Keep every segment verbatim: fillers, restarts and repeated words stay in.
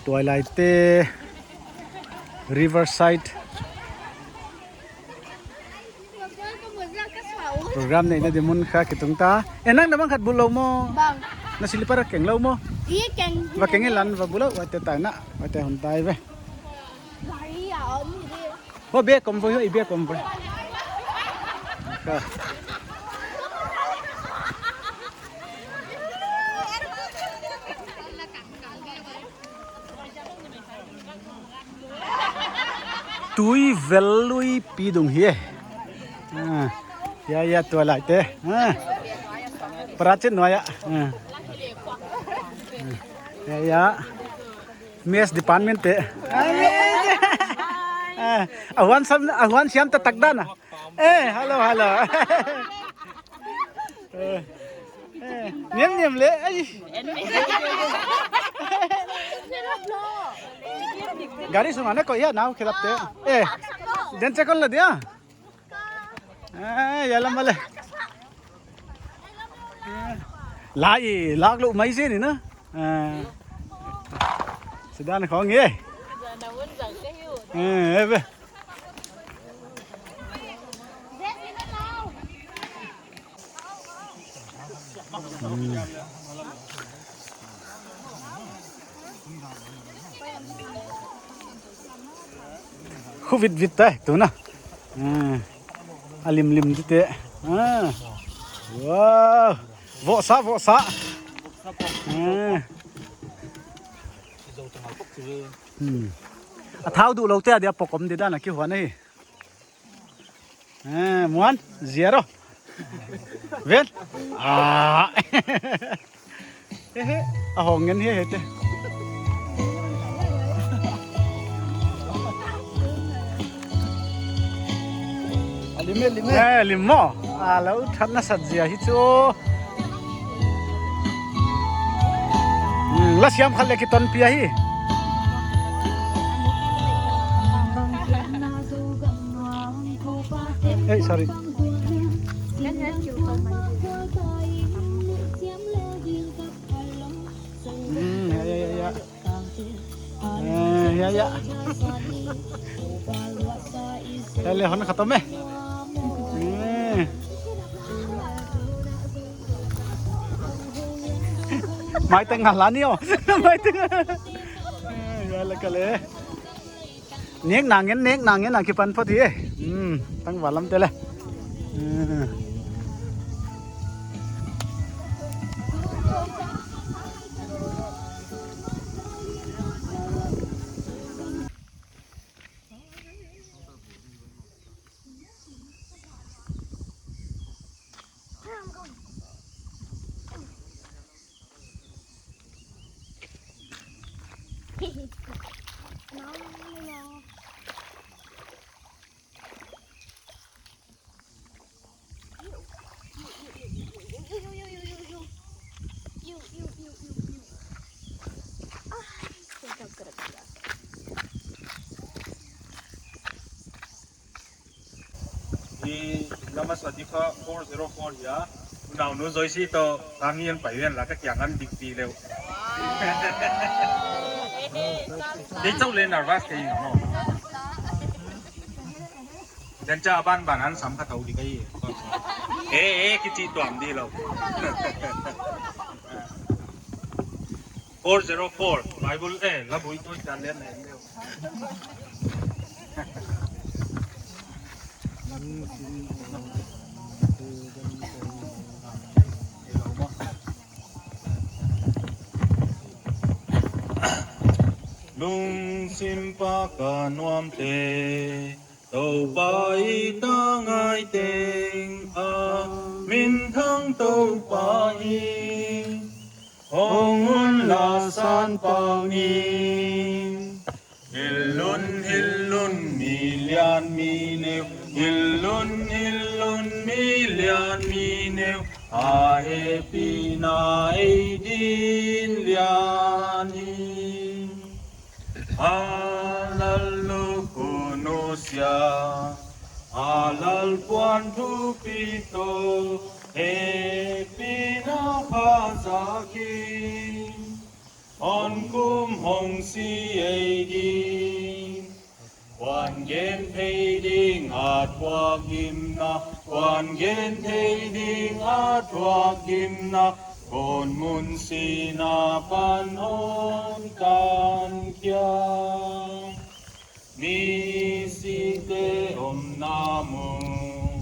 Tuailai te Riverside program neihna di mun kha kitung ta. Eh, nang na bang khat bul lou maw? Bang. Na slipper keng lou maw? I keng. Va keng lan va bul lou, va te tai na, va te hon tai ve. Gari a om hi de. Ho be kom vo, i be kom vo. Kha. Tui vel lui pi dung hi e. Ah, ya, ya, tuailai te. Ah. Para chin nuai ah. Ah. Ya, ya. Mess department te. Ah, a huan sam, a huan siam ta tak dan a. Eh, hello, hello. Eh, eh, niam niam le, ai. Gari sung ana ko ya nau khilap te. Eh, den chekol la dia. Eh, ya lam le. Eh, lai, lak lu mai sin ni na. Eh. Sidan khong ye. Eh, eh, be. Khu vit vit tai tu na. Ah. A lim lim di te. Ah. Wow. Vohsa, vohsa. Ah. Hmm. A thau duh lou te a dia pok om di dan a ki huan ahi. Eh, muan, zero. Ven. Ah. He he. A hong ngen he he te. A lim e, lim e. Eh, lim maw. A lou that na sat zia hi chu. Hmm, la siam khat le kiton pia hi. Eh, sorry. Hmm, ya, ya, ya, ya. Eh, ya, ya. Eh, le hon khatom e. Eh. Mai teng ngal ani o. Mai teng. Eh, ya la kale. Nek nangen, nek nangen a kipan phot hi e. Hmm, tang valam te le. Hmm. I lama sa di kha four zero four ya. Unau nu Joyce to kami yang pai ven la ka kiang an dik pi leu. Di chau le nervous ke no. Dan cha ban ban an sam kha tau di kai. Eh, eh, kichi tuam di lo. Four zero four. Bible eh, la bui to chan le ne. Lungsim pa ka nuam te, Toupa i tangai teng a, minthang Toupa i, hong un la Sanpau ni. Hil un, hil un, mi lian mi neu, hil un, hil un, mi lian mi neu, a hehpihna ei din lian hi. A Lal lukhu nusia, a Lal puan thupi toh, hehpihna pha zak hi. Hon kum hong si ei ding. Kuan gen thei ding a thuak gimna, kuan gen thei ding a thuak gimna, kon mun sihna pan hon tan khia. Misite omna mun,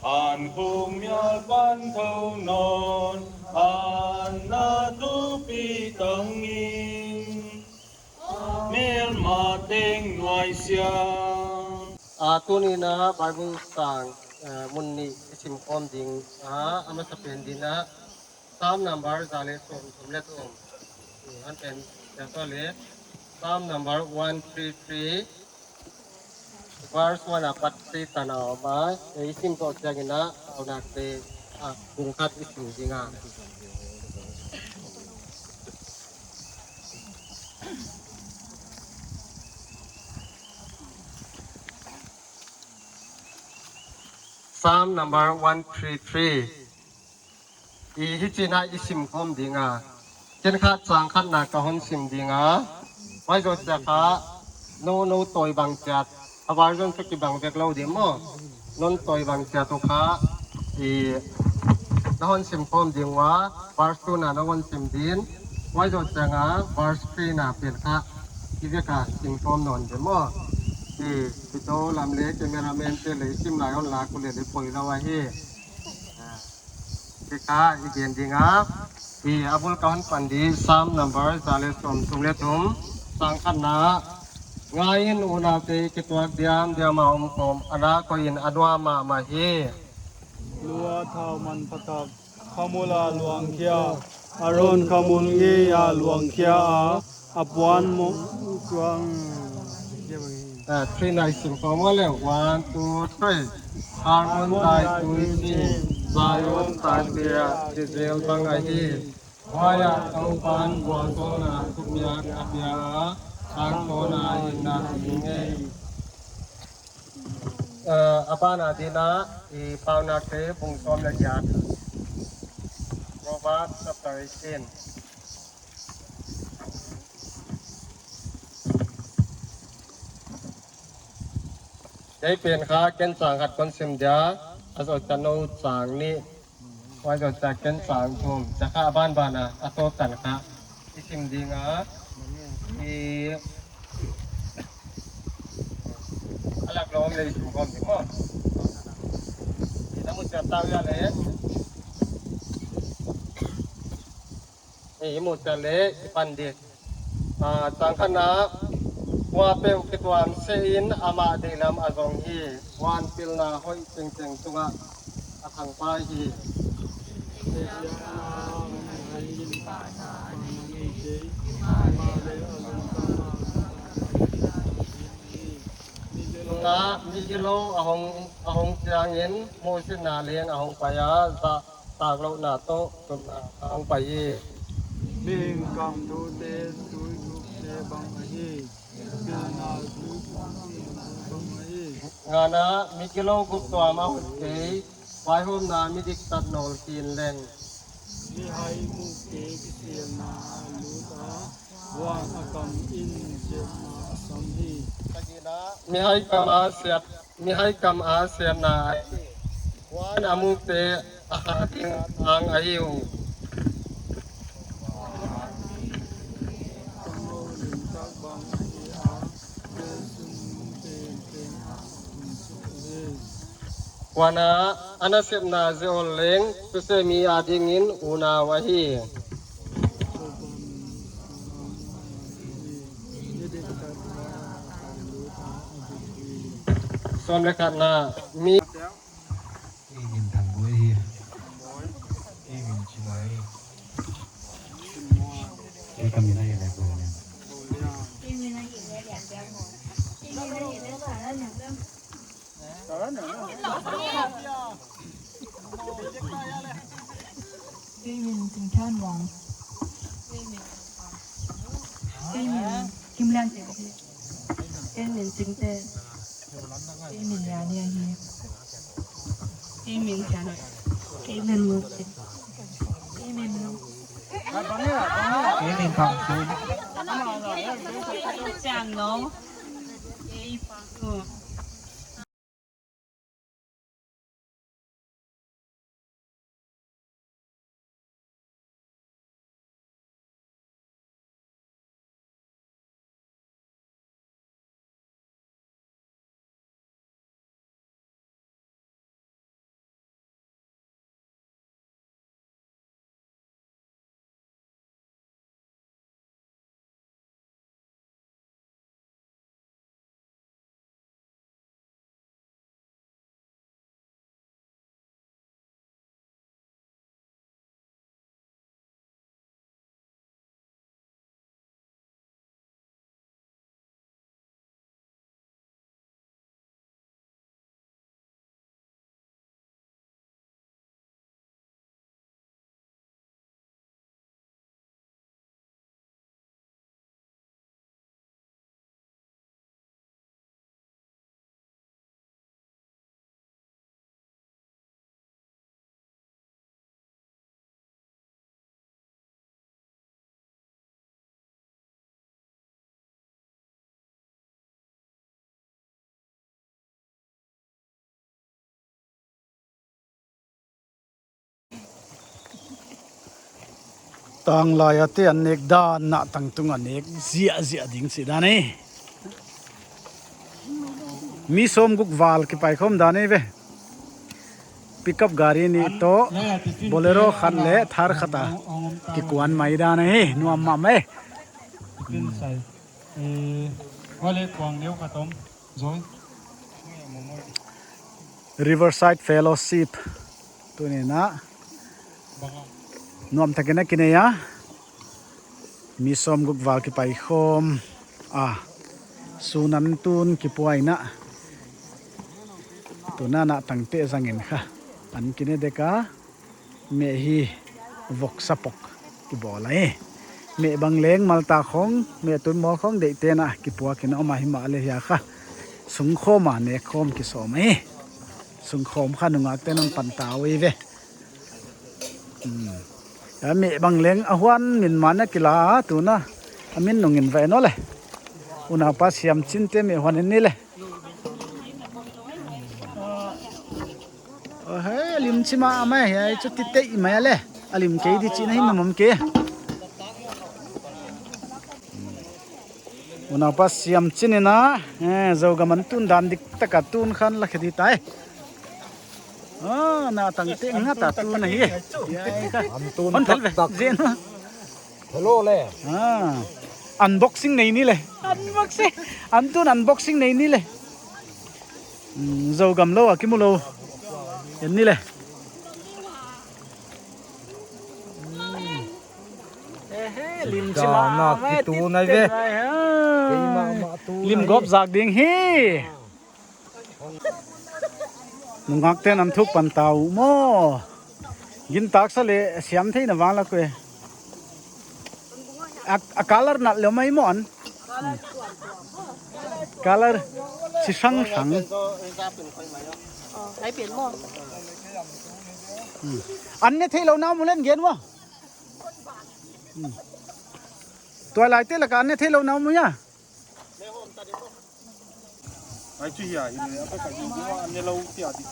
an khuk mial pan thou nawn, an na thupi tang in, melma teng nuaisiam. A, tuni'n a Bible sang, eh, mun nih i sim khawm ding a, a masapen ding a, Psalm number za leh sawmthum leh thum. Eh, an pen, ya to le, Psalm number one three three, verse one apat three tan a om a, eh, i sim toh chiangin a, a unak te, a, bung khat i sim ding a. Psalm number one three three. I hichi'n a i sim khawm ding a. Ken kha chang khatna ka hon sim ding a. Huai zoh chiang kha nou, nou tawi bang chiat. A version toh kibang vek lou ding maw. Nou tawi bang chiat uh kha. I na hon sim khawm ding ua. Verse two na na hon sim ding. Huai zoh chiang a verse three na pen kha. I vek a sim khawm nawn ding maw. I, i to lam leh cameraman te leh sim lai hon la ku leh leh poi lou ahi. Kha i gen ding a, i a bul ka hon pan ding Psalm number za leh sawmthum leh thum, chang khatna. Ngai in, unaute kituak diamdiam a om khawm, a na koih in a nuam mahmah hi. Lua thau manpha tak, khamul a luang khia, Aron khamul ngei a luang khia a, a puan mawh tuang. Ah, three na i sim khawm leh, one, two, three. Hermon tai tui chin, Zion tai pia, Israel bang ahi. Huai ah Toupa'n vualzawlna thupiak a pia a, tangtawn a hinna a nei. Eh, a ban a ding a, i Paunakte bung sawm leh giat. Proverbs chapter eighteen. Hiai pen kha ken chang khat kon sim dia, a zoh chiang nou chang nih. Huai zoh chiang ken chang thum, chia kha a banban a, a tawp tan kha i sim ding a. I a lak lawm leh i sim khawm ding maw. I na mu chiat tau ia leh. I mu chiat leh i pan ding. Ah, chang khatna, kuapeuh kituam seh in amah deihlam a zong hi, van pilna hoih tengteng tungah a thangpai hi. Nga, mi gilou a hong, a hong chiangin, muhsitna leng a hong pai a, za taklouhna toh, a hong pai hi. Mihing kamtute tui guk te bang ahi. Pilna tui guk te bang ahi. Ngana, mi gilou guk tuam a hut kei, vaihawmna mi dik tat nawl kin leng. Mihai mukte kisialna a lut a, van a kam in ziahna a sam hi. Mihai kam a siat, mihai kam a siatna ahi. Van a mukte a kha ding tang ahi uh. Huan a, a nasepna zeol leng, suse mi adingin unau ahi. Sawm leh khatna, mi. Kei min Thangboi hi. Kei min Chilai. Kei ka min a hi leh Bawlniam. Kei min a hi leh Lianbiakmon. Kei min a hi leh Sarana. Kei min Chingthanmong. Kei min Kimlianting. Kei min Chingte. Kei min Liania hi. Kei min Thianhoih. Kei min Mute. Kei min Lung. Kei min pang su. Chang no. Kei pang su. Tanglai a te an nek dan, Nahtang tung a nek ziahziah ding si dan e. Mi sawmguk val kipaikhawm dan e ve. Pickup gari nih toh, Bolero khat leh Thar khat a kikuan mai dan ahi, nuam mahmah e. Riverside Fellowship tuni'n a nuam takin a kinei a. Mi sawmguk val kipaikhawm a, sun an tun kipua in a, tu'n a Nahtang te zangin kha an kine dek a, meh hi voksa pok kibawl a e. Meh bang leng malta khong, meh tun mawl khong deihte na kipua kina om a, himahleh hiai kha sungkhawm a nekkhawm kisawm a e. Sungkhawm kha nungakte'n hon pan ta uh ve. Hmm. A meh bang leng a huan min man a kila tu'n a, a min nungin va en aw le. Unaupa Siamchin te meh huan en ni le. Oh, hei, a lim chi mahmah e, hiai chu ti tei mai a le. A lim kei di chihna hi mamam kei. Unaupa Siamchin in a, eh, Zogam an tun dan diktak a tun khan la khe di tai. Ah, Nahtang te ngat a tun ahi. An tun hon phel ve, tak tak. Zen. Hello le. Ah, unboxing nei ni le. Unboxing. An tun unboxing nei ni le. Hmm, Zogam lou a kimu lou. En ni le. Hmm. Eh, eh, lim chi mahmah, kitu nai ve. Lim gawp zak ding hi. Nungakte'n an thuk pan ta uh maw. Gintak sa le siam theihna vang la kue. A, a color nalh lou mai maw an. Color chi sang sang. Oh, hai pian maw. Hmm. An ne theilou na mu len gen maw. Hmm. Tuailaite laka an ne theilou na mu ya. Ai chu hia, hi le, apa ka ju, an ne lou tia di.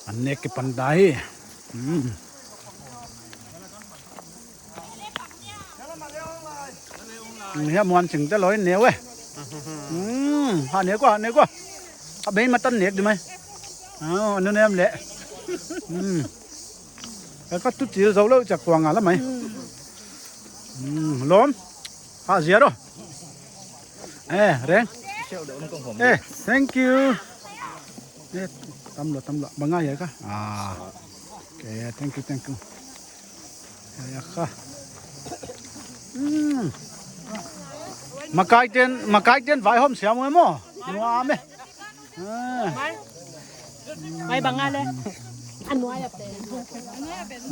An nek kipan ta hi. Hmm. Hmm, hia muan ching te lou in neu e. Hmm, ha nek ua, ha nek ua. A bei matan nek di mai. Ah, anu nem le. Hmm. Ka tu chil zou lou chak kuang a la mai. Hmm, lom. Ha zia ro. Eh, reng. Eh, thank you. Eh, tam lou, tam lou. Bang a ya ka. Ah. Okay, thank you, thank you. Ya, ya ka. Hmm. Makai ten, makai ten vaihawm siam uh e maw. Nuam e. Ah. Mai bang a le. An nuai a pen.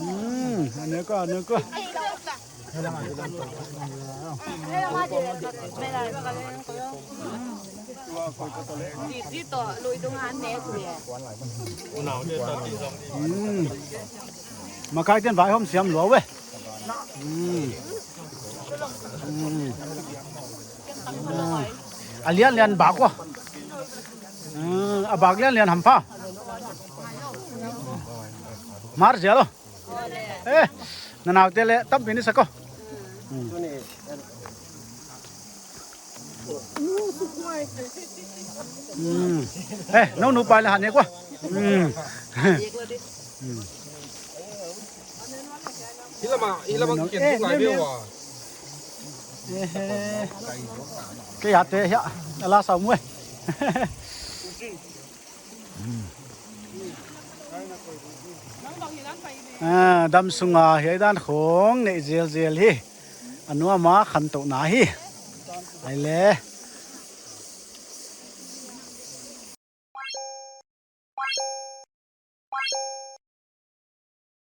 Hmm, an nuai ko, an nuai ko. Hmm. Makai ten vaihawm siam lua ve. Hmm. Hmm. Ah. A lianlian bak ua. Hmm. A bak lianlian hampha. Mar zel lo. Eh, na naute le tampi ni sa ko. Hmm. Hmm. Eh, nou nu pai la han ne ko. Hmm. Hmm. Hi lam a, hi lam a, eh, ken lai ne, ne, ne. Eh, eh. Ke ya te ya, la sa mu e. Ah, dam sunga hiai dan khong nei zelzel hi. A nuam a khantohna hi. Ai le.